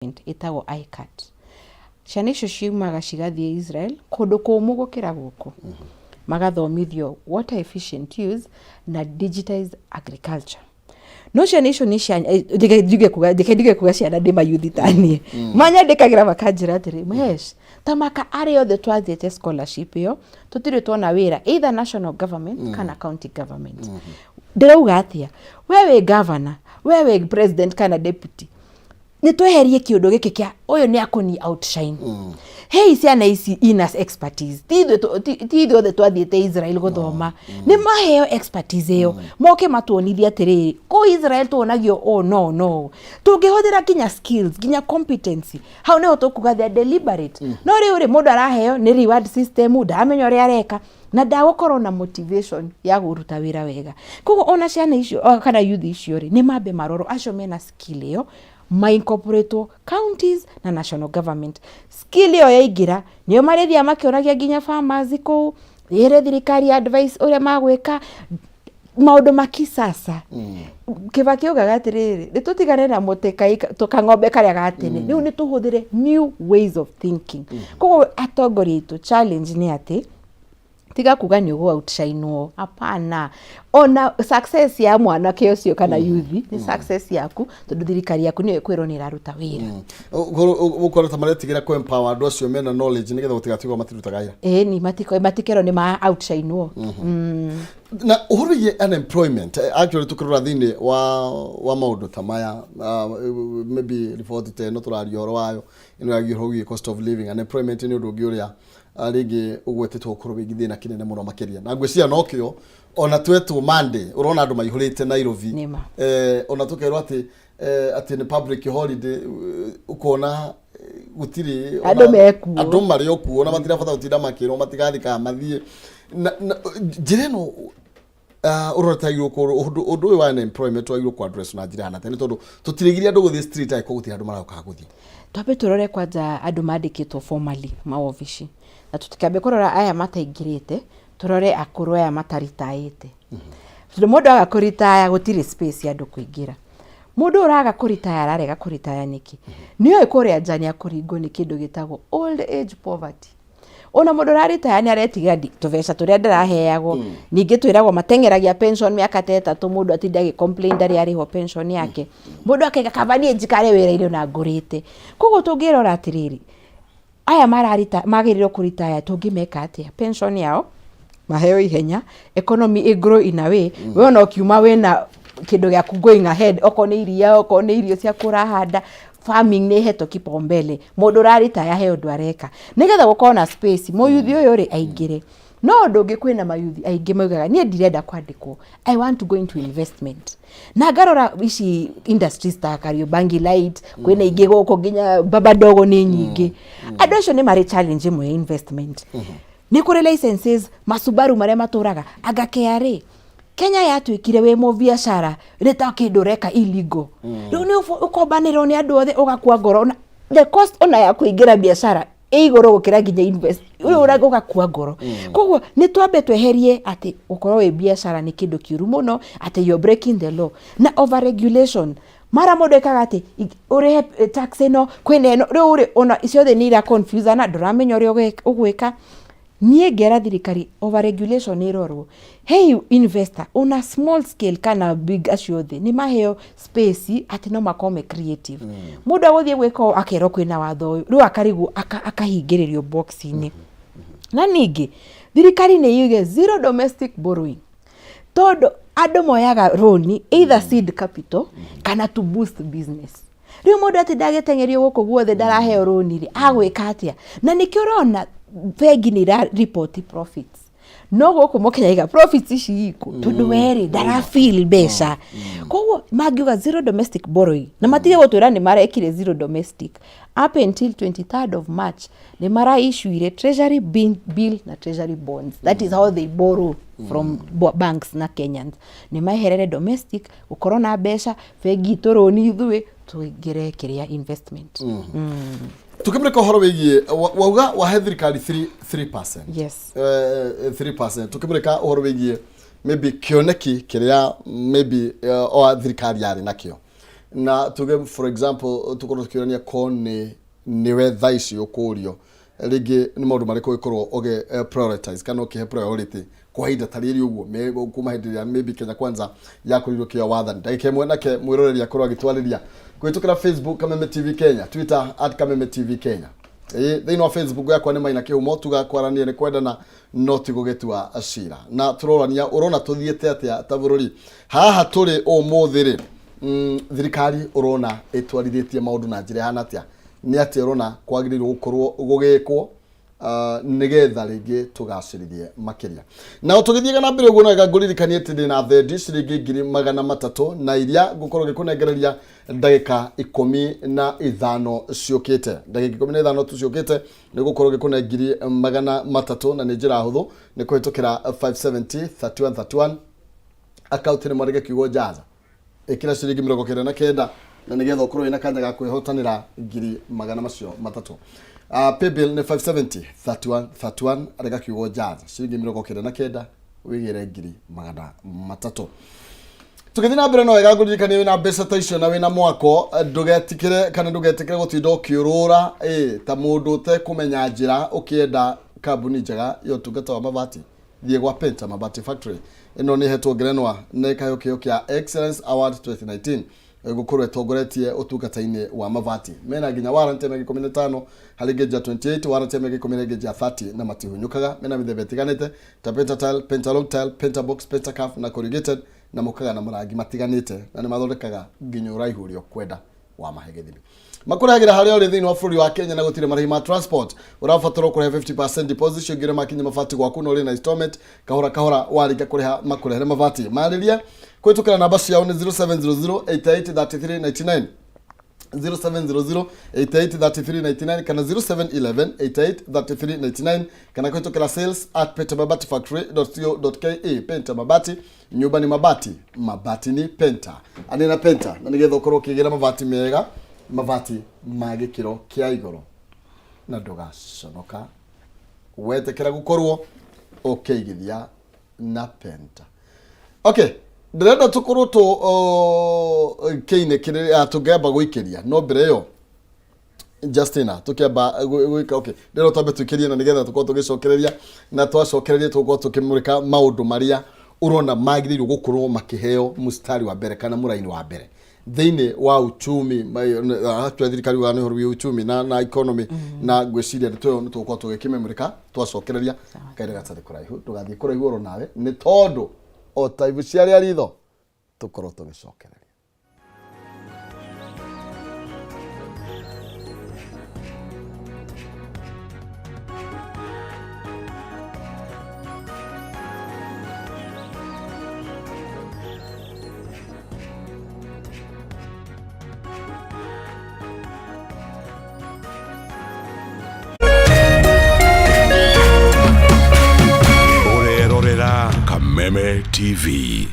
Ĩtagwo ICAT. Ciana icio ciumaga cigathiĩ Israel kũndũ kũmũ gũkĩra gũkũ, magathomithio water efficient use na digitized agriculture. No ciana icio nĩ cia ndige kuga, reke ndige kuga ciana, ndĩ mayuthi taniĩ manyandĩkagĩra makanjĩra atĩrĩ, "Mhesh, ta maka arĩa othe twathiĩte scholarship ĩyo tũtirĩ tuona wĩra either national government kana county government." Ndĩrauga atĩa? We wĩ governor, we wĩ president kana deputy, nĩ tweherie kĩũndũ gĩkĩ kĩa ũyũ nĩ akũni outshine. Hei ciana ici ina expertise, ti ithuĩ othe twathiĩte Israel gũthoma. Nĩ maheo expertise ĩyo, moke matuonithie atĩrĩrĩ, kũu Israel tuonagio ũũ no no tũngĩhũthĩra nginya skills, nginya competency. Hau nĩho tũkuga they are deliberate. No rĩu rĩ, mũndũ araheo nĩ reward system, ndaramenya ũrĩa areka na ndagũkorwo na motivation ya kũruta wĩra wega. Koguo ona ciana icio kana youth icio rĩ, nĩ mambe marorwo acio mena skill ĩyo, maincorporatwo counties na national government. Skill ĩyo yaingĩra, nĩo marĩthiaga makĩonagia nginya farmers kũu, ĩre thirikari advice ũrĩa magwĩka maũndũ ma kisasa. Kĩbaki augaga atĩrĩrĩ, nĩ tũtigane na mũtĩ kang'ombe karĩa ga tene, rĩu nĩ tũhũthĩre new ways of thinking. Koguo atongoria aitũ, challenge nĩ atĩ tiga kuga nĩ ũgũ outshinewo. Hapana, ona success ya mwanake ũcio kana yuthi nĩ success yaku, tondũ thirikari yaku nĩyo ĩkwĩrwo nĩ ĩraruta wĩra. Gũkorwo ta maretigĩra kũ empower andũ acio mena knowledge nĩgetha gũtigatuĩka matirutaga wĩra. Ĩni matikerwo nĩ ma outshinewo. Na ũhoro wĩgiĩ unemployment, actually tũkĩrora thĩinĩ wa maũndũ ta maya, maybe report ta ĩno tũraria ũhoro wayo, ĩno yagia ũhoro wĩgiĩ cost of living, unemployment nĩ ũndũ ũngĩ ũrĩa rĩngĩ ũgwetetwo gũkorwo wĩ gĩthĩna kĩnene mũno makĩria. Na ngwĩciria nokĩo ona twetwo Monday ũrona andũ maihũrĩte Nairobi. Nĩma. Ona tũkerwo atĩ nĩ public holiday, ũkona gũtirĩ Andũ mekuo. Andũ marĩ o kuo na matirabata gũtinda makĩrwo matigathiĩ kana mathiĩ na njĩra ĩno ũrorete gũkorwo ũndũ ũyũ wa unemployment wagĩrĩirwo kũ address na njĩra hana atĩa, nĩ tondũ tũtirĩgiria andũ gũthiĩ street angĩkorwo gũtirĩ andũ maroka gũthiĩ? Twambe tũrore kwanja andũ mandĩkĩtwo formally mawobici, na tũtikambe kũrora aya mataingĩrĩte, tũrore akũrũ aya mataritaĩte, tondũ mũndũ aga kũritaya gũtirĩ space ya andũ kũingĩra. Mũndũ ũraga kũritaya ararega kũritaya nĩkĩ? Nĩoĩ kũrĩa nja nĩ akũringwo nĩ kĩndũ gĩtagwo old age poverty. Ona mũndũ ũraritaya nĩ aretigĩra tũbeca tũrĩa ndĩraheagwo. Ningĩ twĩragwo mateng'eragia pension mĩaka ta 3, mũndũ atinda agĩ complain ndarĩ arĩhwo pension yake. Mũndũ akaiga kaba niĩ njikare wĩra-inĩ ona ngũrĩte. Koguo tũngĩrora atĩrĩrĩ, aya mararita magĩrĩirwo kũritaya, tũngĩmeka atĩa? Pension yao maheo ihenya, economy ĩ grow in a way we ona ũkiuma wĩna kĩndũ gĩaku going ahead, okorwo nĩ iria, okorwo nĩ irio ciaku ũrahanda, farming nĩ ĩhetwo kipaumbele. Mũndũ ũraritaya he ũndũ areka nĩgetha gũkorwo na space mũyuthi ũyũ rĩ aingĩre. No ũndũ ũngĩ, kwĩna mayuthi aingĩ maugaga, "Niĩ ndirenda kwandĩkwo, I want to go into investment." Na ngarora ici industries ta Kariobangi Light, kwĩna ingĩ gũkũ nginya Baba Ndogo nĩ nyingĩ. Andũ acio nĩ marĩ challenge ĩmwe ya investment, nĩ kũrĩ licenses, masubaru marĩa matũraga anga KRA. Kenya yatuĩkire wĩ mũbiacara nĩ ta kĩndũ ũreka illegal. Rĩu nĩ ũkombanĩrwo nĩ andũ othe, ũgakua ngoro. Ona the cost ona ya kũingĩra biacara ĩ igũrũ gũkĩra nginya invest rĩu ũgakua ngoro. Koguo nĩ twambe tweherie atĩ gũkorwo wĩ biacara nĩ kĩndũ kĩũru mũno, atĩ you're breaking the law, na overregulation mara mũndũ ekaga atĩ ũrĩhe tax ĩno, kwĩna ĩno, rĩu rĩ ona ciothe nĩ ira confuse na ndũramenya ũrĩa ũgwĩka. Niĩ ngera thirikari overregulation ĩrorwo. Hey investor, ona small scale kana big, acio othe nĩ maheo space atĩ no makorwo me creative. Mũndũ agũthiĩ gwĩka ũũ akerwo kwĩna watho ũyũ, rĩu akarigwo akahingĩrĩrio box-inĩ. Na ningĩ thirikari nĩ yuge zero domestic borrowing, tondũ andũ moyaga rũni either seed capital kana to boost business. Rĩu mũndũ atĩ ndagĩteng'erio gũkũ guothe, ndaraheo rũni rĩ, agwĩka atĩa? Na nĩkĩo ũrona bengi nĩ ira report profits, no gũkũ mũkenya iga profits ici ikũ, tondũ werĩ ndara feel mbeca. Koguo mangiuga zero domestic borrowing na matige gũtwĩra nĩ marekire zero domestic. Up until 23rd of March nĩ maraissuire treasury bill na treasury bonds. That is how they borrow from banks na Kenyans. Nĩ maeherere domestic gũkorwo na mbeca bengi tũrũni, ithuĩ tũingĩre kĩrĩa investment. Tukimurika ũhoro wĩgiĩ wauga wahe thirikari 3 3%. Yes. 3%. Tukimurika ũhoro wĩgiĩ maybe kĩoneki kĩrĩa maybe o thirikari yarĩ nakĩo. Na tuge, for example, tukorwo tukĩũrania ko nĩ nĩwe thaa ici ũkũrio rĩngĩ nĩ maũndũ marĩkũ ũgĩkorwo ũgĩ prioritize kana ũkĩhe priority kwa ihinda ta rĩrĩ ũguo kuma hĩndĩ ĩrĩa maybe Kenya Kwanza yakorirwo kĩoya wathani. Ndagĩka ĩmwe nake mwĩroreri akorwo agĩtwarĩria kũhĩtũkĩra Facebook Kameme TV Kenya, Twitter @KamemeTV Kenya. Ĩĩ, thĩinĩ wa Facebook yakwa nĩ Maina Kĩhumo. Tuga kwarania nĩ kwendana no ti gũgĩtua cira, na tũrorania ũrona tũthiĩte atĩa ta bũrũri haha tũrĩ ũmũthĩ rĩ. Thirikari ũrona ĩtwarithĩtie maũndũ na njĩra ĩhana atĩa? Nĩ atĩa ũrona kwagĩrĩirwo gũkorwo gũgĩkwo nĩgetha rĩngĩ tũgacĩrithie makĩria? Na tũgĩthiaga na mbere ũguo, no wega ngũririkanie atĩ ndĩna thendi ciringi 300,000 na iria ngũkorwo ngĩkũnengereria ndagĩka 15 ciũkĩte. Ndagĩka 15 tu ciũkĩte nĩ gũkorwo ngĩkũne 300,000, na nĩ njĩra hũthũ, nĩ kũhĩtũkĩra 570 31 31, akaunti nĩ mwandĩke kiugo jaza, ĩkĩra ciringi 99, na nĩgetha ũkorwo wĩna kanya ga kwĩhotanĩra 300,000. Paybill nĩ 570 31 31, andĩka kiugo jaza, ciringi 99, wĩgĩre 300,000. Tũgĩthiĩ na mbere, no wega ngũririkanie wĩna mbeca ta icio na wĩna mwako, ndũgetikĩre kana ndũgetĩkĩre gũtinda ũkĩũrũra ta mũndũ ũtekũmenya njĩra ũkĩenda kambuni njega ya ũtungata wa mabati. Thiĩ gwa Penta Mabati Factory. Ĩno nĩ ĩhetwo ngerenwa na ĩkaheo kĩheo kĩa Excellence Award 2019 gũkorwo ĩtongoretie ũtungata-inĩ wa mabati. Mena nginya warranty ya mĩaka 15 harĩ gauge ya 28, warranty ya mĩaka 10 harĩ gauge ya 30, na matihunyũkaga. Mena mĩthemba ĩtiganĩte ta Penta Tile, Penta Long Tile, Penta Box, Penta Curve na Corrugated, na mokaga na marangi matiganĩte, na nĩ mathondekaga nginya ũraihu ũrĩa ũkwenda wa mahe gĩthimi. Makũrehagĩra harĩa ũrĩ thĩinĩ wa bũrũri wa Kenya na gũtirĩ marĩhi ma transport. Ũrabatarwo kũrĩha 50% deposit, ciongere makinye mabati gwaku na ũrĩ na installment kahora kahora, warĩkia kũrĩha makũrehere mabati. Marĩria kũhĩtũkĩra namba ciao nĩ 0700 88 33 99, 0700 88 33 99 kana 0711 88 33 99, kana kũhĩtũkĩra sales@pentamabatifactory.co.ke. Penta Mabati, nyumba ni mabati, mabati ni Penta. Anena Penta na nĩgetha ũkorwo ũkĩgĩra mabati mega, mabati ma gĩkĩro kĩa igũrũ, na ndũgaconoka wetĩkĩra gũkorwo ũkĩigithia na Penta. Okay, ndĩrenda tũkorwo tũ kĩinĩ kĩrĩa tũngĩamba gũikĩria, no mbere ĩyo Justina, tukiamba gwĩka, okay, ndĩrenda twambe tũikĩrie na nĩgetha tũkorwo tũgĩcokereria, na twacokereria tũgũkorwo tũkĩmũrĩka maũndũ marĩa ũrona magĩrĩirwo gũkorwo makĩheo mũstari wa mbere kana mũraini wa mbere thĩinĩ wa uchumi. Actually thirikari yugaga nĩ ũhoro wĩ uchumi na economy, na ngwĩciria ndeto ĩyo nĩ tũgũkorwo tũgĩkĩmĩmũrĩka twacokereria. Kahinda gatarĩ kũraihu, ndũgathiĩ kũraihu oro nawe, nĩ tondũ o ta ibu cia rĩa ritho tũkorwo tũgĩcokereria. Ũrerorera Kameme TV.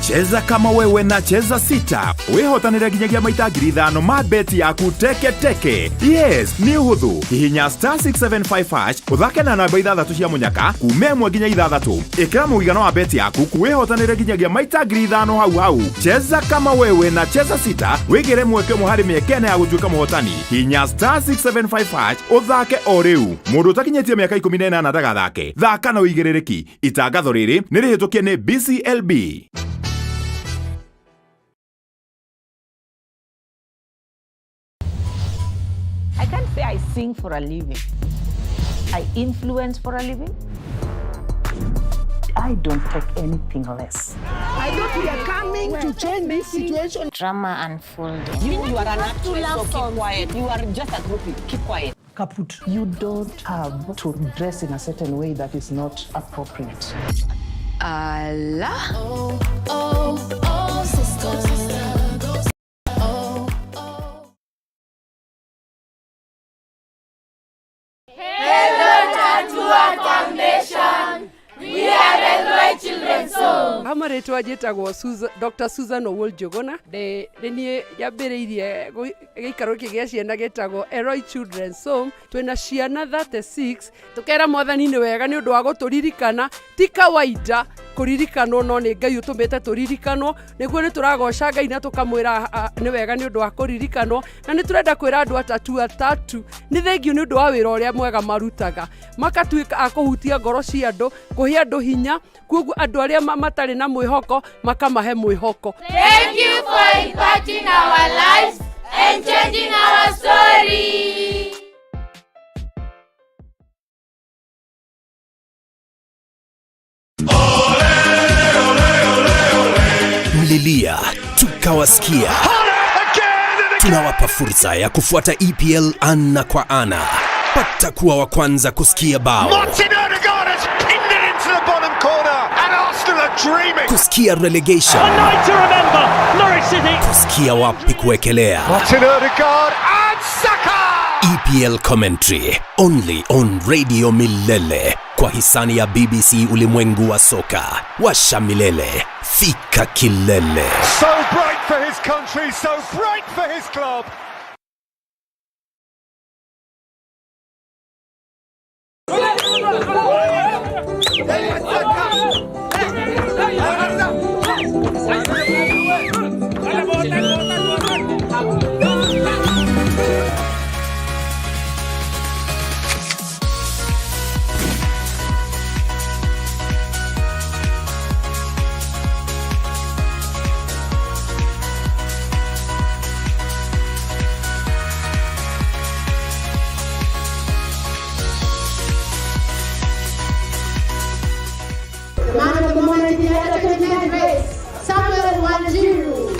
Cheza kama wewe na Cheza Sita wĩhotanĩre nginyagia maita 5,000 ma beti yaku teke teke. Yes, nĩ ũhũthũ. Hihinya *675 hash, ũthake na namba ithathatũ cia mũnyaka kuma 1 nginya 6, ĩkĩra mũigana wa beti yaku, wĩhotanĩre nginyagia maita 5,000 hau hau. Cheza kama wewe na Cheza Sita, wĩgĩre mweke ũmwe harĩ mĩeke 4 ya gũtuĩka mũhotani. Hinya *675 hash ũthake o rĩu. Mũndũ ũtakinyĩtie mĩaka 18 ndagathake. Thaka na ũigĩrĩrĩki. Itangatho rĩrĩ nĩ rĩhĩtũkie nĩ BCLB. I can't say I sing for a living. I influence for a living. I don't take anything less. I thought we are coming to change this situation. Drama unfolding. You are an actress, so keep quiet. You are just a groupie. Keep quiet. Kaput. You don't have to dress in a certain way that is not appropriate. Allah. Oh, oh, oh, sister. Oh, oh. Hello, Tatua Foundation. We are Elroy Children's Home. Ha marĩtwa njĩtagwo Dr. Susan Owuor Njũgũna. Nĩ niĩ nyambĩrĩirie gĩikaro gĩkĩ gĩa ciana gĩtagwo Eloi Children's Home. Twĩna ciana 36. Tũkera Mwathani nĩ wega nĩ ũndũ wa gũtũririkana. Ti kawaida kũririkanwo, no nĩ Ngai ũtũmĩte tũririkanwo. Nĩguo nĩ tũragoca Ngai na tũkamwĩra nĩ wega nĩ ũndũ wa kũririkanwo. Na nĩ tũrenda kwĩra andũ atatu atatu nĩ thengiũ nĩ ũndũ wa wĩra ũrĩa mwega marutaga. Makatuĩka a kũhutia ngoro cia andũ, kũhe andũ hinya, koguo andũ arĩa matarĩ na mwĩhoko makamahe mwĩhoko. Thank you for impacting our lives and changing our story. Mlilia tukawasikia. Tunawapa fursa ya kufuata EPL ana kwa ana. Pata kuwa wa kwanza kusikia bao, Martin Odegaard has pinned it into the bottom corner, and Arsenal are dreaming. kusikia relegation, A night to remember, Norwich City. kusikia wapi kuwekelea. Martin Odegaard and Saka. EPL commentary only on Radio Milele kwa hisani ya BBC Ulimwengu wa Soka. Washa milele, fika kilele. So bright for his country, so bright for his club. Man of the moment in the under 29 race, Samuel Wanjiru.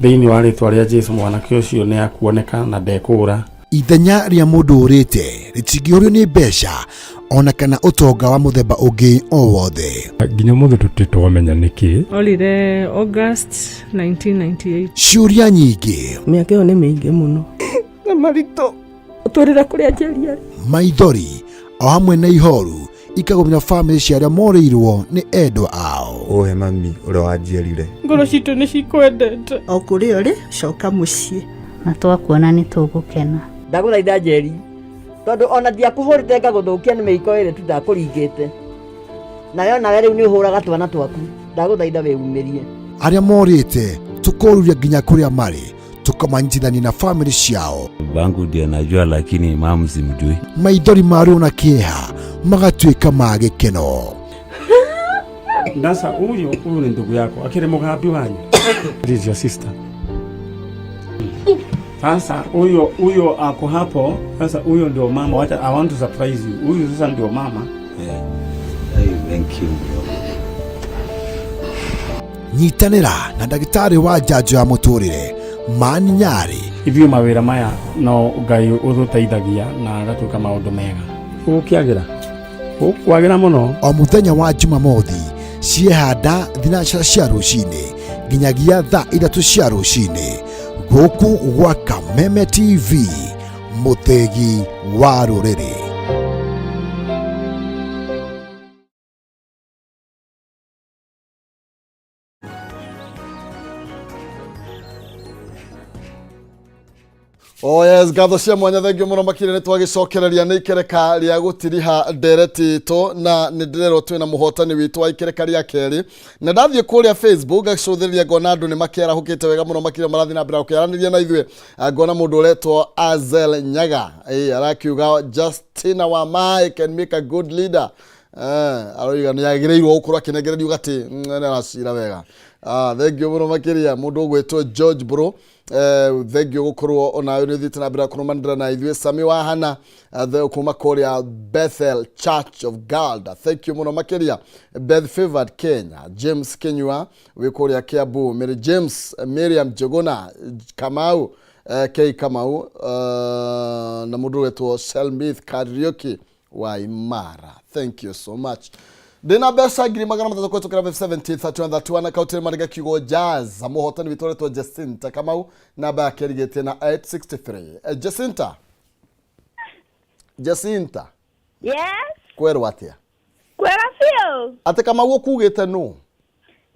Thĩinĩ wa rĩtwa rĩa Jesu mwanake ũcio nĩ akuoneka na ndekũũra. Ithenya rĩa mũndũ ũrĩte rĩtingĩũrio nĩ mbeca ona kana ũtonga wa mũthemba ũngĩ o wothe. Nginya ũmũthĩ tũtirĩ twamenya nĩkĩ. Orire August 1998. Ciũria nyingĩ, Mĩaka ĩyo nĩ mĩingĩ mũno. Na maritũ ũtũrĩre kũrĩa Njeri arĩ. Maithori o hamwe na ihoru ikagũmĩra bamĩrĩ cia arĩa morĩirwo nĩ endwa ao. Ũhe mami ũrĩa wanjiarire. Ngoro citũ nĩ cikwendete. O kũrĩa ũrĩ, coka mũciĩ. Na twakuona nĩ tũgũkena. Ndagũthaitha Njeri, tondũ ona ndiakũhũrĩte ngagũthũkia nĩ mĩiko ĩrĩ tu ndakũringĩte, nayo nawe rĩu nĩ ũhũraga twana twaku. Ndagũthaitha wĩumĩrie. Arĩa morĩte tũkoruria nginya kũrĩa marĩ, tũkamanyitithania na bamĩrĩ ciao. Bangu ndiye najua, lakini mamu simjui. Maithori ma ruo na kĩeha magatuĩka ma gĩkeno. Sasa huyu ni ndugu yako akĩrĩ mũgambi wanyu. This is your sister. Sasa huyo ako hapo. Sasa huyo ndio mama. Wacha, I want to surprise you. Huyu sasa ndio mama. Yeah. Hey, thank you bro. Nyitanĩra na ndagĩtarĩ wa njanjo ya mũtũrĩre Mani Nyarĩ. Ithuĩ mawĩra maya no Ngai ũtũteithagia na agatuĩka maũndũ mega. Gũkĩagĩra. Gũkwagĩra mũno. O mũthenya wa Jumamothi ciehanda 3 cia rũcinĩ nginyagia thaa 3 cia rũcinĩ gũkũ gwa Kameme TV, mũthĩgi wa rũrĩrĩ. Oh yes, ngatho cia mwanya, thengio mũno makĩria. Nĩ twagĩcokereria nĩ ikereka rĩa gũtiriha ndereti itũ, na nĩ ndĩrerwo twĩna mũhotani witũ wa ikereka rĩa kerĩ. Na ndathiĩ kũrĩa Facebook ngacũthĩrĩria, ngona andũ nĩ makĩarahũkĩte wega mũno makĩria, marathiĩ na mbere gũkĩaranĩria na ithuĩ. Ngona mũndũ ũretwo Azel Nyaga, arakiuga Justina Wamae can make a good leader. Aroiga nĩ agĩrĩirwo gũkorwo akĩnengererio gatĩ, nĩ aracira wega. Thengio mũno makĩria mũndũ ũgwĩtwo George Bro. Thengio gũkorwo onawe nĩ ũthiĩte na mbere kũrũmanĩrĩra na ithuĩ. Sami wa Hana kuma kũrĩa Bethel Church of God, thank you mũno makĩria. Beth Favored Kenya, James Kenyua wĩ kũrĩa Kiambu, Mary James, Miriam Njuguna Kamau, K Kamau, na mũndũ ũgwĩtwo Selmith Kariuki wa Imara, thank you so much. Ndĩna mbeca 300,000 kũhetũkĩra 70 31 31 akaunti marĩga kiugo jazz. Mũhotani witũ ũretwo Jacinta Kamau, namba yake ĩrigĩtie na 863. Jacinta, Jacinta. Yes. Kwerwo atĩa? Kwega biũ. Atĩ Kamau ũkugĩte nũ?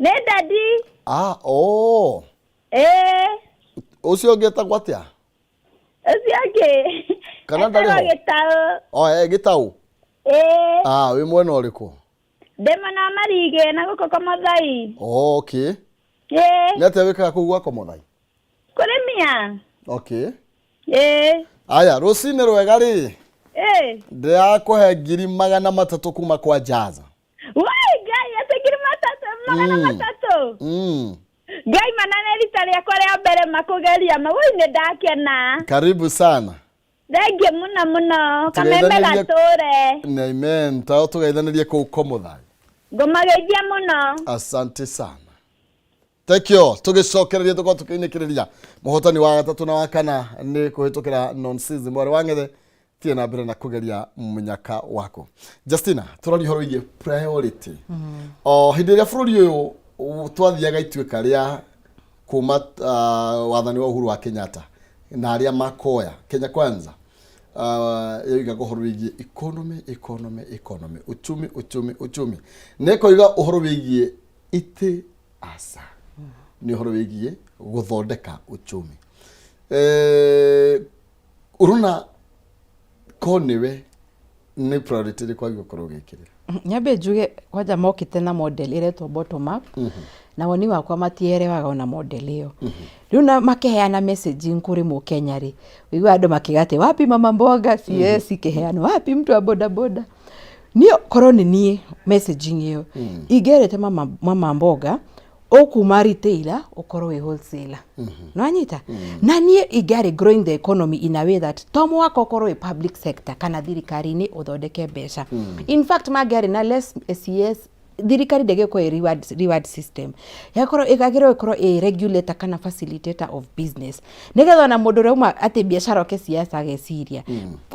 Nĩ dadi. Ah, oh. Ĩĩ. Ũcio ũngĩ etagwo atĩa? Ũcio ũngĩ. Kana ndarĩ Etagwo ho? Gĩtaũ. Oh, Gĩtaũ. Ĩĩ. Ah, wĩ mwena ũrĩkũ? Ndĩ mwena wa Marigĩ na gũkũ Komothai. Oh, okay. Ĩĩ. Nĩ atĩa wĩkaga kũu gwa Komothai? Kũrĩmia. Okay. Ĩĩ. Aya, rũcinĩ rwega rĩ. Ĩĩ. Ndĩrakũhe 300,000 kuma kwa Jaza. Wai Ngai, atĩ 300, 300. Ngai manane rita rĩakwa rĩa mbere makũgeria ma woi nĩ ndakena. Karibu sana. Thengiũ mũno mũno. Kameme Tũgeithanirie- gatũre. Na amen. Tao tũgeithanirie kũu Komothai. Ngũmageithia mũno. Asante sana. Thank you. Tũgĩcokereria tũkorwo tũkĩinĩkĩrĩria mũhotani wa gatatũ na wa kana nĩ kũhĩtũkĩra non-season mwarĩ wa ng'ethe tie na mbere na kũgeria mũnyaka waku. Justina, tũraria ũhoro wĩgiĩ priority. O hĩndĩ ĩrĩa bũrũri ũyũ twathiaga ituĩka rĩa kuma wathani wa Uhuru wa Kenyatta na arĩa makoya Kenya Kwanza, yoigaga ũhoro wĩgiĩ economy, economy, economy, uchumi, uchumi, uchumi, na ĩkoiga ũhoro wĩgiĩ itĩ aca nĩ ũhoro wĩgiĩ gũthondeka uchumi. Ũrona ko nĩwe nĩ priority ĩrĩkũ wagĩrĩirwo gũkorwo ũgĩkĩrĩra? Nyambe njuge kwanja mokĩte na model ĩretwo bottom up, na woni wakwa matierewaga ona model ĩyo. Rĩu na makeheana messaging kũrĩ mũkenya rĩ, ũiguaga andũ makiuga atĩ wapi mama mboga CS ikĩheanwo, wapi mtu wa boda boda. Niĩ korwo nĩ niĩ messaging ĩyo ingĩerĩte mama mboga ũkuma retailer ũkorwo wĩ wholesaler, nĩwanyita? Na niĩ ingĩarĩ growing the economy in a way that to mũhaka ũkorwo wĩ public sector kana thirikari-inĩ ũthondeke mbeca. In fact, mangĩarĩ na less SES, thirikari ndĩgĩkorwo ĩ reward system yakorwo ĩgagĩrĩrwo ĩkorwo ĩ regulator kana facilitator of business, nĩgetha ona mũndũ ũrĩa uma atĩ biacara oke siasa ageciria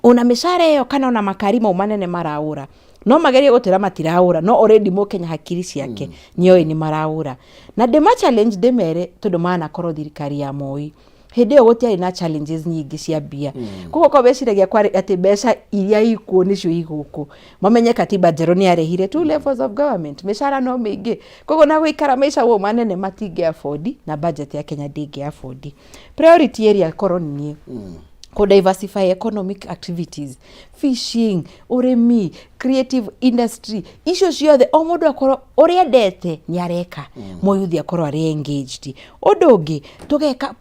ona mĩcara ĩyo kana ona makari mau manene maraũra, no magerie gũtwĩra matiraũra, no already mũkenya hakiri ciake nĩoĩ nĩ maraũra. Na ndĩma challenge ndĩmere, tondũ manakorwo thirikari ya Moi hĩndĩ ĩyo gũtiarĩ na challenges nyingĩ cia mbia, koguo korwo meciragia kwarĩ atĩ mbeca iria ikuo nĩcio igũkũ, mamenye katiba njerũ nĩ yarehire two levels of government, mĩcara no mĩingĩ, koguo na gũikara maica ũguo manene matingĩ afford, na budget ya Kenya ndĩngĩ afford. Priority area korwo nĩ niĩ, kũ diversify economic activities, fishing, ũrĩmi, creative industry, icio ciothe, o mũndũ akorwo ũrĩa endete nĩ areka, mũyuthi akorwo arĩ engaged. Ũndũ ũngĩ tũgeka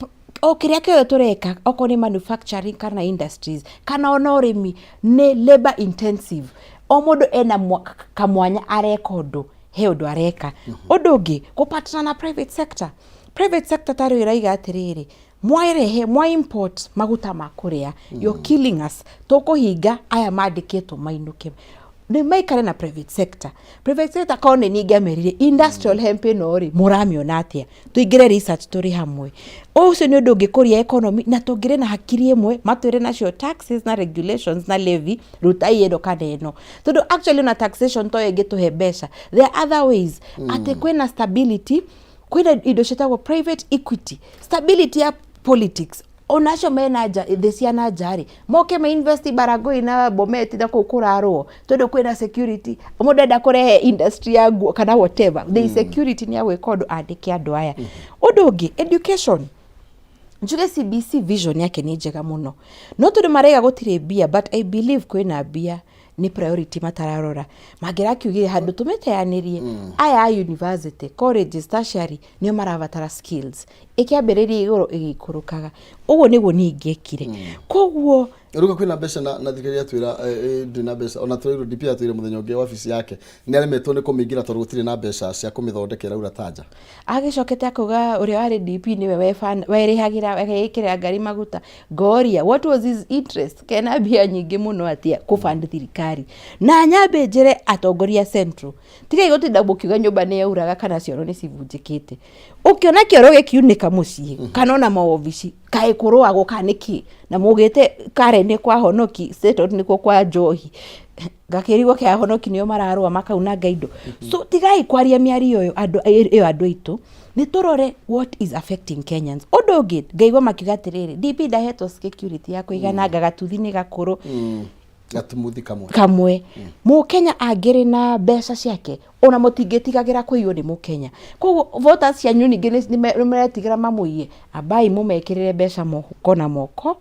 o kĩrĩa kĩothe tũreka, okorwo nĩ manufacturing kana industries kana ona ũrĩmi nĩ labor intensive, o mũndũ ena kamwanya areka ũndũ, he ũndũ areka. Ũndũ ũngĩ gũpatana na private sector. Private sector tarĩu ĩraiga atĩrĩrĩ, mwarehe mwa import maguta ma kũrĩa, you're killing us, tũkũhinga aya mandĩkĩtwo mainũke nĩ maikare na private sector. Private sector korwo nĩ niĩ ingĩamerire industrial hemp ĩno rĩ, mũramĩona atĩa? Tũingĩre research tũrĩ hamwe. Ũcio nĩ ũndũ ũngĩkũria economy, na tũngĩrĩ na hakiri ĩmwe matwĩre nacio taxes na regulations na levy, rutai ĩno kana ĩno, tondũ actually ona taxation toyo ĩngĩtũhe mbeca. There are other ways, atĩ kwĩna stability, kwĩna indo ciĩtagwo private equity, stability ya politics, onacio mena nja thĩ cia na nja rĩ, moke ma invest Baragoi na Bomet na kũu kũrarũo, tondũ kwĩna security. Mũndũ enda kũrehe industry ya nguo kana whatever, there is security nĩ agwĩka ũndũ andĩke andũ aya. Ũndũ ũngĩ, education. Njuge CBC vision yake nĩ njega mũno, no tondũ maraiga gũtirĩ mbia, but I believe kwĩna mbia, nĩ priority matararora. Mangĩrakiugire handũ tũmĩteanĩrie aya a university, colleges, tertiary nĩo marabatara skills, ĩkĩambĩrĩria igũrũ ĩgĩikũrũkaga. Ũguo nĩguo niĩ ingĩekire. Koguo Ruga kwĩna mbeca na thirikari yatwĩra ndĩ na mbeca, ona tũrairwo DP atwĩre mũthenya ũngĩ wabici yake nĩ aremetwo nĩ kũmĩingĩra tondũ gũtirĩ na mbeca cia kũmĩthondekera ura tanja. Agĩcokete akauga ũrĩa warĩ DP nĩwe werĩhagĩra agĩĩkĩrĩra ngari maguta. Ngoria what was his interest kena mbia nyingĩ mũno atĩa kũband thirikari? Na nyambe njĩre atongoria central, tigai gũtinda mũkiuga nyũmba nĩ yauraga kana cioro nĩ cibunjĩkĩte. Ũkĩona kĩoro gĩkiunĩka mũciĩ kana ona mawobici, Kaĩ kũrũagwo kana nĩkĩ? Na mũgĩte Karen nĩ kwa honoki, State House nĩkuo kwa njohi. Ngakĩrigwo kĩa honoki nĩo mararũa makaunanga indo. So tigai kwaria mĩario ĩyo andũ ĩyo andũ aitũ, nĩ tũrore what is affecting Kenyans. Ũndũ ũngĩ ngaigua makiuga atĩrĩrĩ, DP ndahetwo security ya kũigana, anga gatuthi nĩ gakũrũ. Gatumuthi kamwe. Kamwe. Mũkenya angĩrĩ na mbeca ciake, ona mũtingĩtigagĩra kũiywo nĩ mũkenya. Koguo voters cianyu ningĩ nĩ maretigĩra mamũiye. Ambai mũmekĩrĩre mbeca mũhuko na moko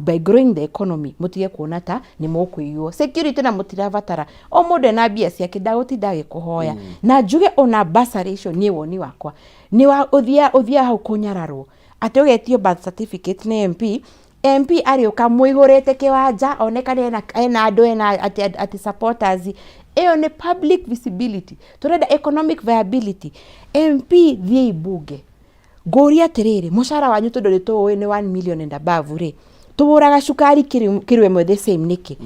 by growing the economy, mũtige kuona ta nĩ mũkũiywo. Security na mũtirabatara. O mũndũ ena mbia ciake ndagũtinda agĩkũhoya. Na njuge ona bursary icio niĩ woni wakwa nĩ wa ũthiaga hau kũnyararwo. Atĩ ũgetio birth certificate nĩ MP, MP arĩũka mũihũrĩte kĩwanja onekane ena andũ ena atĩ supporters. Ĩyo nĩ public visibility. Tũrenda economic viability. MP thiĩi mbunge. Ngũria atĩrĩrĩ, mũcara wanyu tondũ nĩ tũũĩ nĩ 1 million and above rĩ, tũgũraga cukari kiro ĩmwe the same nĩkĩ?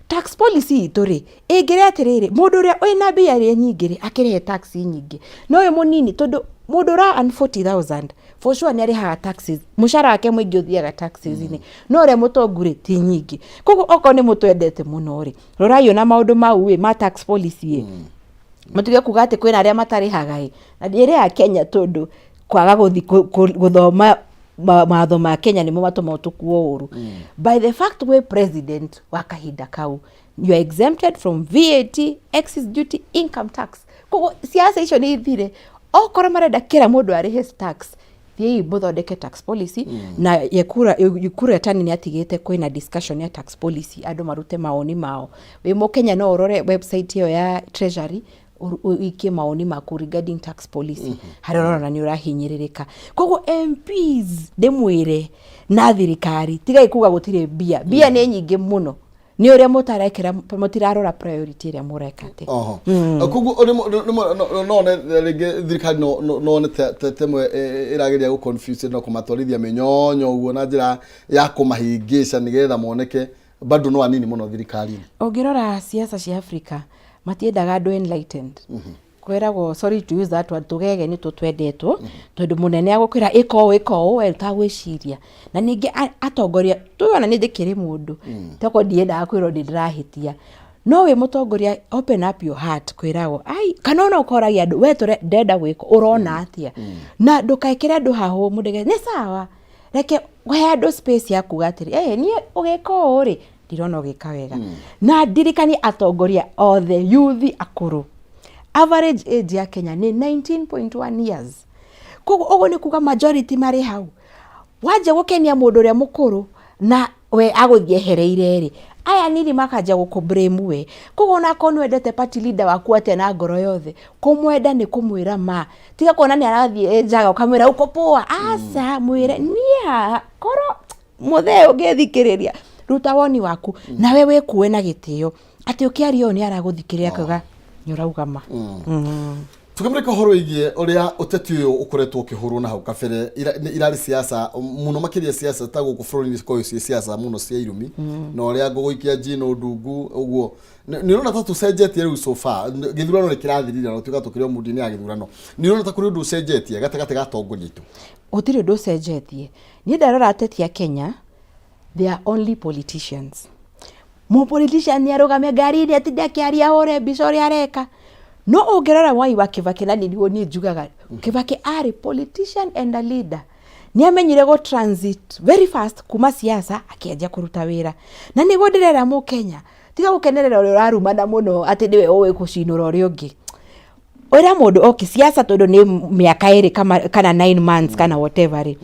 Tax policy itũ rĩ, ĩngĩrĩ atĩrĩrĩ, mũndũ ũrĩa wĩna mbia iria nyingĩ rĩ, akĩrĩhe tax nyingĩ. No ũyũ mũnini, tondũ mũndũ ũra earn 40,000 for sure nĩ arĩhaga taxes, mũcara wake mũingĩ ũthiaga taxes-inĩ. No ũrĩa mũtongu rĩ, ti nyingĩ. Koguo okorwo nĩ mũtwendete mũno rĩ, rorai ona maũndũ mau ĩ, ma tax policy ĩ. Mũtige kuga atĩ kwĩna arĩa matarĩhaga ĩ. Na ndĩrĩ a Kenya tondũ kwaga gũthi gũthoma mawatho ma Kenya nĩmo matũmaga tũkuo ũru. By the fact wĩ president wa kahinda kau, you are exempted from VAT, excise duty, income tax. Koguo siasa icio nĩ ithire. Okorwo marenda kĩra mũndũ arĩhe tax, thiĩi mũthondeke tax policy. Na Ukur Yatani nĩ atigĩte kwĩna discussion ya tax policy, andũ marute mawoni mao. Wĩ mũkenya no ũrore website ĩyo ya Treasury, ũikie mawoni maku regarding tax policy harĩa ũrona nĩ ũrahinyĩrĩrĩka. Koguo MPs ndĩmwĩre na thirikari, tigai kuga gũtirĩ mbia. Mbia nĩ nyingĩ mũno, nĩ ũrĩa mũtarekĩra, mũtirarora priority ĩrĩa mũreka atĩ. Oho. Koguo no one rĩngĩ thirikari no one ta ĩmwe ĩrageria gũ confuse na kũmatwarithia mĩnyonyo ũguo na njĩra ya kũmahĩngĩca nĩgetha moneke bado no anini mũno thirikari-inĩ. Ũngĩrora siasa cia Africa, matiendaga andũ enlightened. Kwĩragwo, sorry to use that word, tũgege nĩ tũtwendetwo, tondũ mũnene agũkwĩra ĩka ũũ, ĩka ũũ, we ũtagwĩciria. Na ningĩ atongoria tuona nĩ ndĩkĩrĩ mũndũ tokorwo ndiendaga kwĩrwo nĩ ndĩrahĩtia, no wĩ mũtongoria, open up your heart kwĩragwo ai, kana ona ũkoragia andũ, we tũre ndenda gwĩka ũrona atĩa, na ndũkekĩre andũ hahũ mũndege nĩ sawa. Reke he andũ space ya kuga atĩrĩ, eh, niĩ ũgĩka ũũ rĩ, ndirona ũgĩka wega. Na ndirikanie atongoria othe, youth, akũrũ, average age ya Kenya nĩ 19.1 years. Koguo ũguo nĩ kuga majority marĩ hau. Wanjia gũkenia mũndũ ũrĩa mũkũrũ na we agũthiĩ ehereire rĩ, aya nini makanjia gũkũ blame we. Koguo onakorwo nĩ wendete party leader waku atĩa na ngoro yothe, kũmwenda nĩ kũmwĩra ma. Tiga kuona nĩ arathiĩ njaga ũkamwĩra uko poa. Aca, mwĩre niĩ haha korwo mũthee ũngĩthikĩrĩria, ruta woni waku nawe wĩkue na gĩtĩo atĩ ũkĩaria ũũ nĩ aragũthikĩrĩria akauga nĩ ũrauga ma. Tũkĩmũrĩka ũhoro wĩgiĩ ũrĩa ũteti ũyũ ũkoretwo ũkĩhũrwo na hau kabere, nĩ irarĩ siasa mũno makĩria, siasa ta gũkũ bũrũri-inĩ cikoragwo ciĩ siasa mũno cia irumi na ũrĩa ngũgũikia njino ndungu ũguo. Nĩ ũrona ta tũcenjetie rĩu so far? Gĩthurano nĩ kĩrathirire na gũtuĩka tũkĩrĩ o mũndũ-inĩ ya gĩthurano, nĩ ũrona ta kũrĩ ũndũ ũcenjetie gatagatĩ ga atongoria aitũ? Gũtirĩ ũndũ ũcenjetie. Niĩ ndarora ateti a Kenya, they are only politicians. Mũ politician nĩ arũgame ngari-inĩ atinde akĩaria ahũre mbica ũrĩa areka. No ũngĩrora Mwai wa Kibaki, na nĩguo niĩ njugaga Kibaki arĩ politician and a leader, nĩ amenyire gũ transit very fast kuma siasa akĩanjia kũruta wĩra. Na nĩguo ndĩrera mũkenya, tiga gũkenerera ũrĩa ũrarumana mũno atĩ nĩwe ũĩ gũcinũra ũrĩa ũngĩ. Ũrĩa mũndũ oke siasa, tondũ nĩ mĩaka 2 kana 9 months kana whatever rĩ,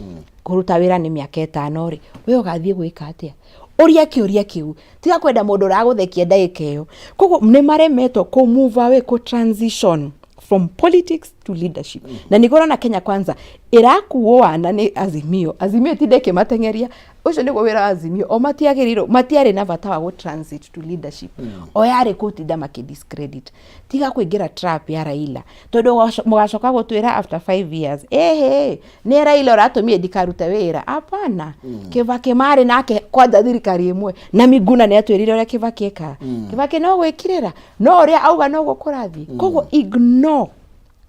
kũruta wĩra nĩ mĩaka 5 rĩ, we ũgathiĩ gwĩka atĩa? Ũria kĩũria kĩu. Tiga kwenda mũndũ ũragũthekia ndagĩka ĩyo. Koguo nĩ maremetwo kũ move away, kũ transition from politics to leadership. Na nĩguo ũrona Kenya Kwanza ĩrakuo wana nĩ Azimio. Azimio ĩtinde ĩkĩmateng'eria. Ũcio nĩguo wĩra wa Azimio. O matiagĩrĩirwo, matiarĩ na bata wa gũ transit to leadership. O yarĩ gũtinda makĩ discredit. Tiga kũingĩra trap ya Raila, tondũ mũgacoka gũtwĩra after 5 years, ĩhĩ, nĩ Raila ũratũmire ndikarute wĩra. Hapana. Kibaki marĩ nake kwanja thirikari ĩmwe na Miguna nĩ atwĩrire ũrĩa Kibaki ekaga. Kibaki no gwĩkirĩra, no ũrĩa auga noguo kũrathiĩ. Koguo ignore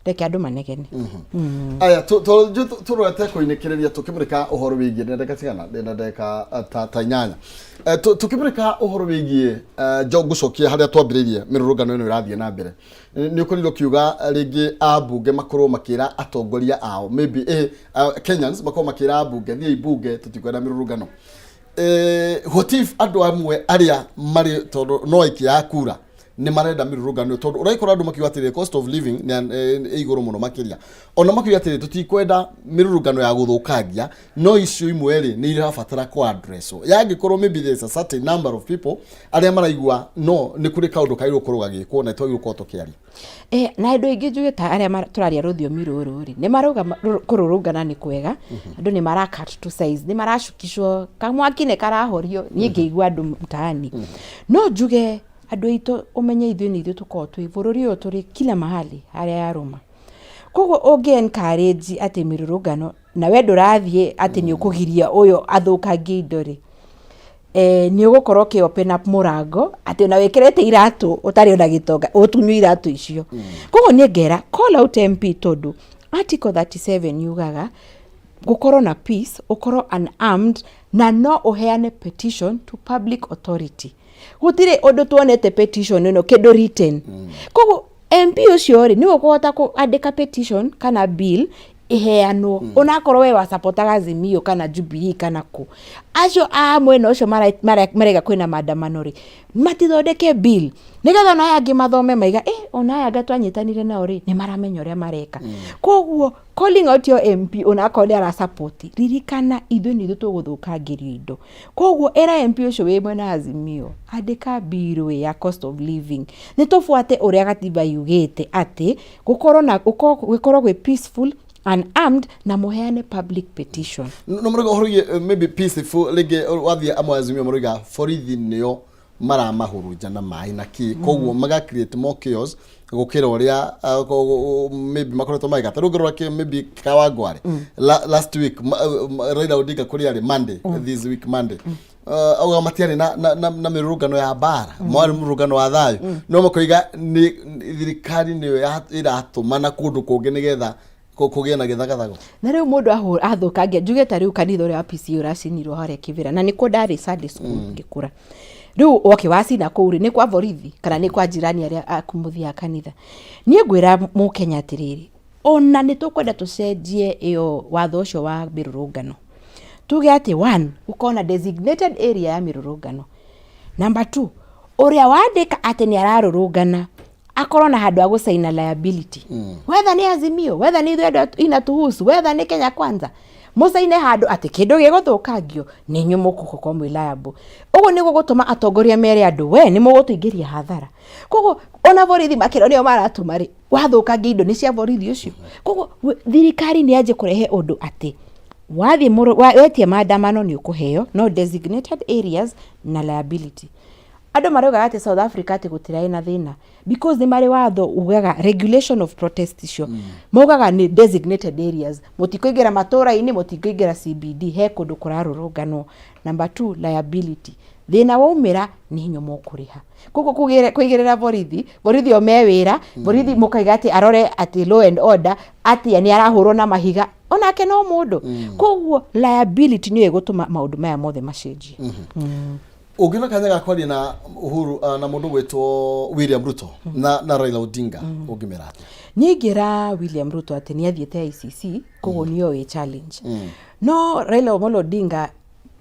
Reke andũ manegene. Aya, tũrorete kũinĩkĩrĩria tũkĩmũrĩka ũhoro wĩgiĩ na ndagĩka cigana, ndĩna ndagĩka ta 8. Tũkĩmũrĩka ũhoro wĩgiĩ njo ngũcokia harĩa twambĩrĩirie mĩrũrũngano ĩno ĩrathiĩ na mbere. Nĩ ũkorirwo ũkiuga rĩngĩ ambunge makorwo makĩra atongoria ao, maybe Kenyans makorwo makĩra ambunge, thiĩi bunge, tũtikwenda mĩrũrũngano. What if andũ amwe arĩa marĩ, tondũ no aikia a kura, nĩ marenda mĩrũrũngano ĩyo, tondũ ũraikora andũ makiuga atĩrĩ cost of living nĩ ĩ igũrũ mũno makĩria, ona makiuga atĩrĩ tũtikwenda mĩrũrũngano ya gũthũkangia, no icio imwe rĩ nĩ irabatara kũ address yangĩkorwo maybe there is a certain number of people arĩa maraigua no nĩ kũrĩ kaũndũ kagĩrĩirwo gũkorwo gagĩkwo na twagĩrĩirwo gũkorwo tũkĩaria. Na andũ aingĩ njuge ta arĩa tũraria rũthiomi rũrũ rĩ, nĩ marauga kũrũrũngana nĩ kwega, andũ nĩ mara cut to size, nĩ maracukicwo, kamwaki nĩ karahorio, niĩ ngĩigua andũ mtaani. No njuge andũ aitũ ũmenye ithuĩ nĩ ithuĩ tũkoragwo twĩ bũrũri ũyũ, tũrĩ kila mahali harĩa yarũma. Koguo ũngĩ encourage atĩ mĩrũrũngano na we ndũrathiĩ atĩ nĩ ũkũgiria ũyũ athũkangie indo rĩ, nĩ ũgũkorwo ũkĩ open up mũrango atĩ ona wĩkĩrĩte iratũ ũtarĩ ona gĩtonga ũtunywo iratũ icio. Koguo niĩ ngera call out MP, tondũ article 37 yugaga gũkorwo na peace, ũkorwo unarmed, na no ũheane petition to public authority. Gũtirĩ ũndũ tuonete petition ĩno kĩndũ written. Koguo MP ũcio rĩ, nĩwe ũkũhota kũandĩka petition kana bill ĩheanwo, onakorwo we wasapotaga Azimio kana Jubilee kana kũ, acio a mwena ũcio marega kwĩna maandamano rĩ, matithondeke bill nĩgetha ona aya angĩ mathome maiga, ona aya anga twanyitanire nao rĩ, nĩ maramenya ũrĩa mareka. Koguo calling out your MP, onakorwo nĩ arasupport, ririkana ithuĩ nĩ ithuĩ tũgũthũkangĩrio indo. Koguo ĩra MP ũcio wĩ mwena wa Azimio, andĩka bill ya cost of living, nĩ tũbuate ũrĩa gatiba yugĩte atĩ gũkorwo na gũkorwo gwĩ peaceful, unarmed, na mũheane public petition. No marauga ũhoro wĩgiĩ maybe peaceful, rĩngĩ wathiĩ amwe Azimio marauga borithi nĩo maramahurunja na maĩ na kĩ, koguo maga create more chaos gũkĩra ũrĩa maybe makoretwo magĩka. Ta rĩu ũngĩrora kĩ maybe Kawangware last week, Raila Odinga kũrĩa arĩ Monday, this week Monday, auga matiarĩ na mĩrũrũngano ya mbara, marĩ mũrũrũngano wa thayũ, no makoiga nĩ thirikari nĩyo ĩratũmana kũndũ kũngĩ nĩgetha kũgĩe na gĩthagathago. Na rĩu mũndũ athũkangia, njuge ta rĩu kanitha ũrĩa wa PCEA ũracinirwo harĩa Kĩbĩra, na nĩkuo ndarĩ Sunday school ngĩkũra. Rĩu woke wacina kũu rĩ, nĩ kwa borithi kana nĩ kwa jirani arĩa aku mũthiaga kanitha? Niĩ ngwĩra mũkenya atĩrĩrĩ, ona nĩ tũkwenda tũcenjie ĩyo watho ũcio wa mĩrũrũngano, tuge atĩ one, gũkorwo na designated area ya mĩrũrũngano. Number two, ũrĩa wandĩka atĩ nĩ ararũrũngana akorwo na handũ ha gũcaina liability, whether nĩ Azimio, whether nĩ ithuĩ andũ inatuhusu, whether nĩ Kenya Kwanza, mũcaine handũ atĩ kĩndũ gĩgũthũkangio nĩ inyuĩ mũgũkorwo mwĩ liable. Ũguo nĩguo gũtũma atongoria mere andũ, we nĩ mũgũtũingĩria hathara. Koguo ona borithi makĩrwo nĩo maratũma rĩ, wathũkangia indo nĩ cia borithi ũcio. Koguo thirikari nĩ yanjie kũrehe ũndũ atĩ wathiĩ wetia maandamano nĩ ũkũheo, no designated areas na liability. Andũ maraugaga atĩ South Africa atĩ gũtirarĩ na thĩna because nĩ marĩ watho ugaga regulation of protest icio, maugaga nĩ designated areas, mũtikũingĩra matũra-inĩ, mũtikũingĩra CBD, he kũndũ kũrarũrũnganwo. Number two, liability, thĩna waumĩra nĩ inyuĩ mũkũrĩha. Koguo kũigĩrĩra borithi, borithi o me wĩra, borithi mũkaiga atĩ arore atĩ law and order atĩa, nĩ arahũrwo na mahiga, onake no mũndũ. Koguo liability nĩyo ĩgũtũma maũndũ maya mothe macenjie. Ũngĩona kanya ga kwaria na Uhuru, na mũndũ gwĩtwo William Ruto na Raila Odinga, ũngĩmera atĩa? Niĩ ingĩra William Ruto atĩ nĩ athiĩte ICC, koguo nĩ oĩ challenge. No Raila Amolo Odinga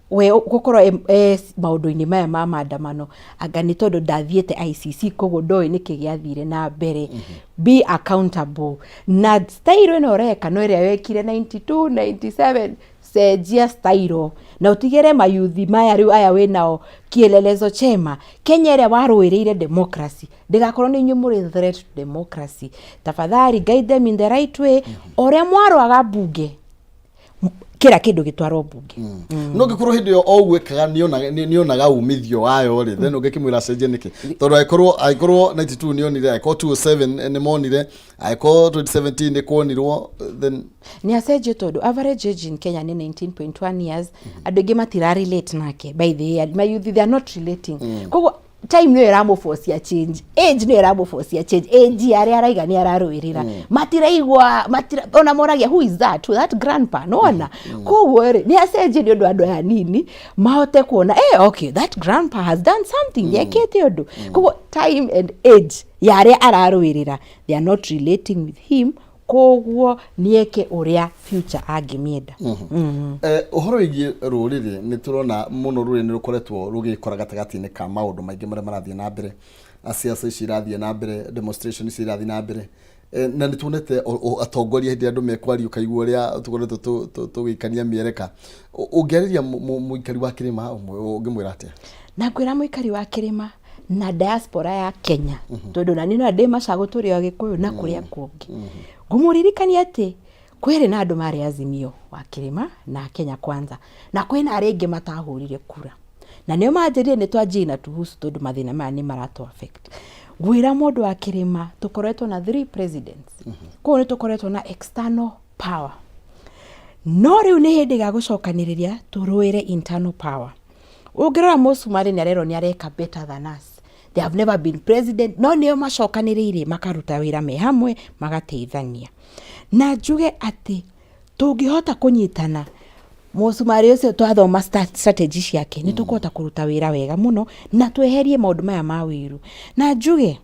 we gũkorwo e maũndũ-inĩ maya ma maandamano, anga nĩ tondũ ndathiĩte ICC, koguo ndoĩ nĩkĩ gĩathire na mbere. Be accountable na style ĩno ũreka no ĩrĩa wekire 92 97. Cenjia style na ũtigĩre mayuthi maya rĩu aya wĩnao kielelezo chema. Kenya ĩrĩa warũĩrĩire democracy ndĩgakorwo nĩ inyuĩ mũrĩ threat to democracy. Tafadhali guide them in the right way, ũrĩa mwarũaga mbunge, kĩra kĩndũ gĩtwarwo mbunge. No ngĩkorwo hĩndĩ ĩyo o ũguo ekaga nĩonaga umithio wayo rĩ, then ũngĩkĩmwĩra acenjie nĩkĩ? Tondũ angĩkorwo 92 nĩonire, angĩkorwo 207 nĩmonire, angĩkorwo 2017 nĩ kuonirwo, then Nĩ acenjio tondũ average age in Kenya nĩ 19.1 years. Andũ aingĩ matira relate nake. By the way, my youth, they are not relating. Koguo Time nĩyo ĩramũbocia change, age nĩyo ĩramũbocia change, age ya arĩa araiga nĩ ararũĩrĩra. Matiraigua matira, ona moragia, "Who is that, that grandpa?" Nĩwona? Koguo rĩ, nĩ acenjie nĩ ũndũ andũ aya nini mahote kuona, okay, that grandpa has done something, nĩekĩte ũndũ. Koguo time and age ya arĩa ararũĩrĩra, they are not relating with him. Koguo nĩeke ũrĩa future angĩmĩenda. Ũhoro wĩgiĩ rũrĩrĩ, nĩ tũrona mũno rũrĩrĩ nĩ rũkoretwo rũgĩkora gatagatĩ-inĩ ka maũndũ maingĩ marĩa marathiĩ na mbere, na ciaca ici irathiĩ na mbere, demonstration ici irathiĩ na mbere. Na nĩ tuonete atongoria hĩndĩ ĩrĩa andũ mekwaria, ũkaigua ũrĩa tũkoretwo tũgĩikania mĩereka. Ũngĩarĩria mũikari wa kĩrĩma ũmwe, ũngĩmwĩra atĩa? Na ngwĩra mũikari wa kĩrĩma na diaspora ya Kenya, tondũ na niĩ no ndĩ Macagũ, tũrĩ o Gĩkũyũ na kũrĩa kũngĩ, ngũmũririkania atĩ kwĩrĩ na andũ marĩ Azimio wa kĩrĩma na Kenya Kwanza, na kwĩna arĩa aingĩ matahũrire kura, na nĩo manjĩrire nĩ twanjie na tuhusu, tondũ mathĩna maya nĩ maratũ affect. Ngwĩra mũndũ wa kĩrĩma, tũkoretwo na three presidents, koguo nĩ tũkoretwo na external power, no rĩu nĩ hĩndĩ ga gũcokanĩrĩria tũrũĩre internal power. Ũngĩrora mũcumarĩ nĩ arerwo nĩ areka better than us. They have never been president, no nĩo macokanĩrĩire makaruta wĩra me hamwe, magateithania. Na njuge atĩ tũngĩhota kũnyitana, mũcumarĩ ũcio twathoma strategy ciake, nĩ tũkũhota kũruta wĩra wega mũno na tweherie maũndũ maya ma wĩiru. Na njuge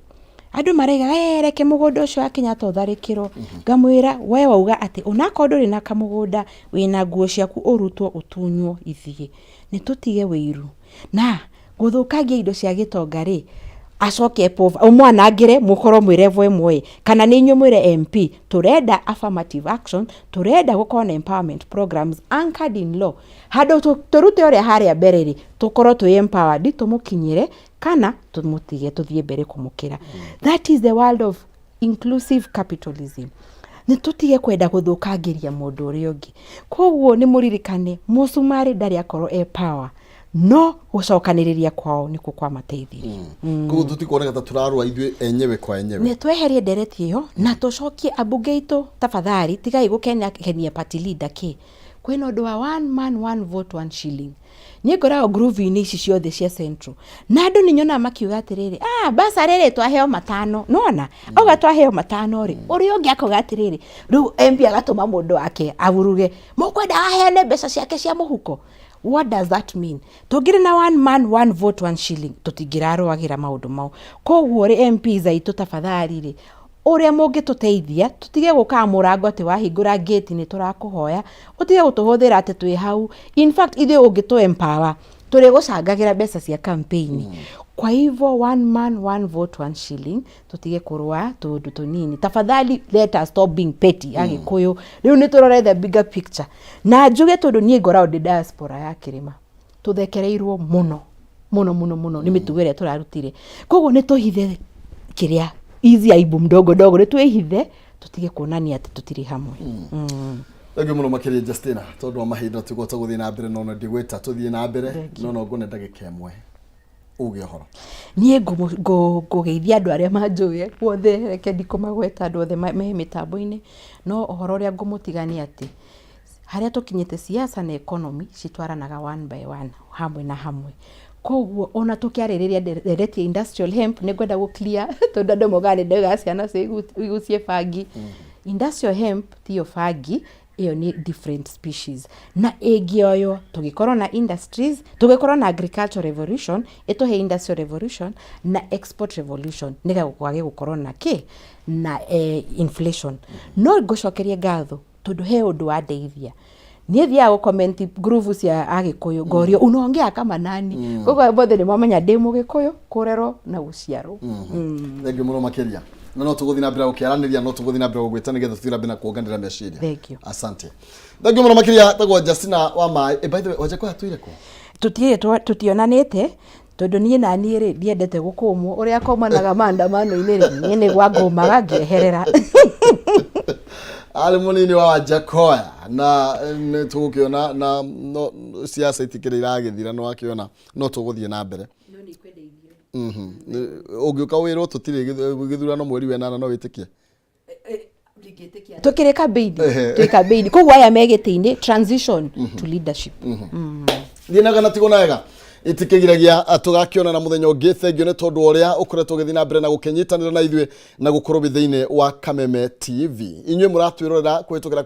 andũ maraiga, "Eh, reke mũgũnda ũcio wa Kenyatta ũtharĩkĩrwo." Ngamwĩra, we wauga atĩ onakorwo ndũrĩ na kamũgũnda, wĩna nguo ciaku, ũrutwo ũtunywo ithiĩ. Nĩ tũtige wĩiru na gũthũkangia indo cia gĩtonga rĩ, acoke ũmwanangĩre, mũkorwo mwĩ level ĩmwe ĩ, kana nĩ inyuĩ mwĩre MP tũrenda affirmative action, tũrenda gũkorwo na empowerment programs anchored in law, handũ tũrute ũrĩa harĩa mbere rĩ, tũkorwo twĩ empowered, tũmũkinyĩre kana tũmũtige tũthiĩ mbere kũmũkĩra. That is the world of inclusive capitalism. Nĩ tũtige kwenda gũthũkangĩria mũndũ ũrĩa ũngĩ. Koguo nĩ mũririkane mũcumarĩ ndarĩ akorwo e power, no gũcokanĩrĩria kwao nĩkuo kwamateithirie. Koguo tũtikuoneka ta tũrarũa ithuĩ enyewe kwa enyewe. Nĩ tweherie ndereti ĩyo na tũcokie ambunge aitũ. Tafadhali tigai gũkenia kenia party leader kĩ kwĩna ũndũ wa one man, one vote, one shilling. Niĩ ngoragwo groove-inĩ ici ciothe cia central, na andũ nĩ nyonaga makiuga atĩrĩrĩ, "Ah, basarĩ rĩ, twaheo matano." Nona auga twaheo matano rĩ, ũrĩa ũngĩ akauga atĩrĩrĩ, rĩu MP agatũma mũndũ wake avuruge, mũkwenda aheane mbeca ciake cia mũhuko. What does that mean? Tũngĩrĩ na one man, one vote, one shilling, tũtingĩrarũagĩra maũndũ mau. Koguo rĩ, MPs aitũ, tafadhali rĩ, ũrĩa mũngĩtũteithia, tũtige gũkaga mũrango atĩ wahingũra gate nĩ tũrakũhoya, ũtige gũtũhũthĩra atĩ twĩ hau. In fact, ithuĩ ũngĩtũ empower, tũrĩ gũcangagĩra mbeca cia campaign. Kwa hivyo one man, one vote, one shilling, tũtige kũrũa tũndũ tũnini. Tafadhali, let us stop being petty. Agĩkũyũ rĩu nĩ tũrore the bigger picture. Na njuge, tondũ niĩ ngoragwo ndĩ diaspora ya kĩrĩma, tũthekereirwo mũno mũno mũno mũno nĩ mĩtugo ĩrĩa tũrarutire. Koguo nĩ tũhithe kĩrĩa hizi aibu mdogo dogo, nĩ twĩhithe, tũtige kuonania atĩ tũtirĩ hamwe. Thengiũ mũno makĩria, Justina. Tondũ wa mahinda tũgũhota gũthiĩ na mbere, no ndigwĩta tũthiĩ na mbere, no ngone ndagĩka ĩmwe uge ũhoro. Niĩ ngũgeithia andũ arĩa manjũĩ guothe, reke ndikũmagweta andũ othe me mĩtambo-inĩ, no ũhoro ũrĩa ngũmũtiga nĩ atĩ harĩa tũkinyĩte, siasa na economy citwaranaga one by one, hamwe na hamwe. Koguo ona tũkĩarĩrĩria ndereti ya industrial hemp, nĩ ngwenda gũ clear, tondũ andũ maugaga nĩ ndauga ciana cigucie bangi. Industrial hemp tiyo bangi, ĩyo nĩ different species, na ĩngĩoywo tũgĩkorwo na industries, tũgĩkorwo na agricultural revolution, ĩtũhe industrial revolution na export revolution, nĩgetha kwage gũkorwo na kĩ na inflation. No ngũcokerie ngatho, tondũ he ũndũ wandeithia. Niĩ thiaga gũ-comment group cia Agĩkũyũ, ngorio, "Unaongea kama nani?" Koguo mothe nĩ mamenya ndĩ Mũgĩkũyũ kũrerwo na gũciarwo. Thengiũ mũno makĩria, na no tũgũthiĩ na mbere gũkĩaranĩria, no tũgũthiĩ na mbere gũgwĩta nĩgetha tũthiĩ na mbere na kuonganĩra meciria. Thank you. Asante, thengiũ mũno makĩria. Tagwo Justina wa maĩ. By the way, Wanjakoya atũire kũ? Tũtirĩ tũtionanĩte, tondũ niĩ na niĩ rĩ, ndiendete gũkũmwo ũrĩa komanaga maandamano-inĩ rĩ, niĩ nĩ gwa ngũmaga ngĩeherera. Arĩ mũnini wa Wanjakoya, na nĩ tũgũkĩona na no siasa itikĩrĩ iragĩthira, nĩ wakĩona no tũgũthiĩ na mbere. Ũngĩũka wĩrwo tũtirĩ gĩthurano mweri wa ĩnana, no wĩtĩkie? Tũkĩrĩ campaign, twĩ campaign, koguo aya me gĩtĩ-inĩ, transition to leadership. Thiĩ na gana tigwo na wega. Itikĩgiragia tũgakĩonana mũthenya ũngĩ. Thengiũ nĩ tondũ wa ũrĩa ũkoretwo ũgĩthiĩ na mbere na gũkĩnyitanĩra na ithuĩ na gũkorwo wĩ thĩinĩ wa Kameme TV. Inyuĩ mũratwĩrorera kũhĩtũkĩra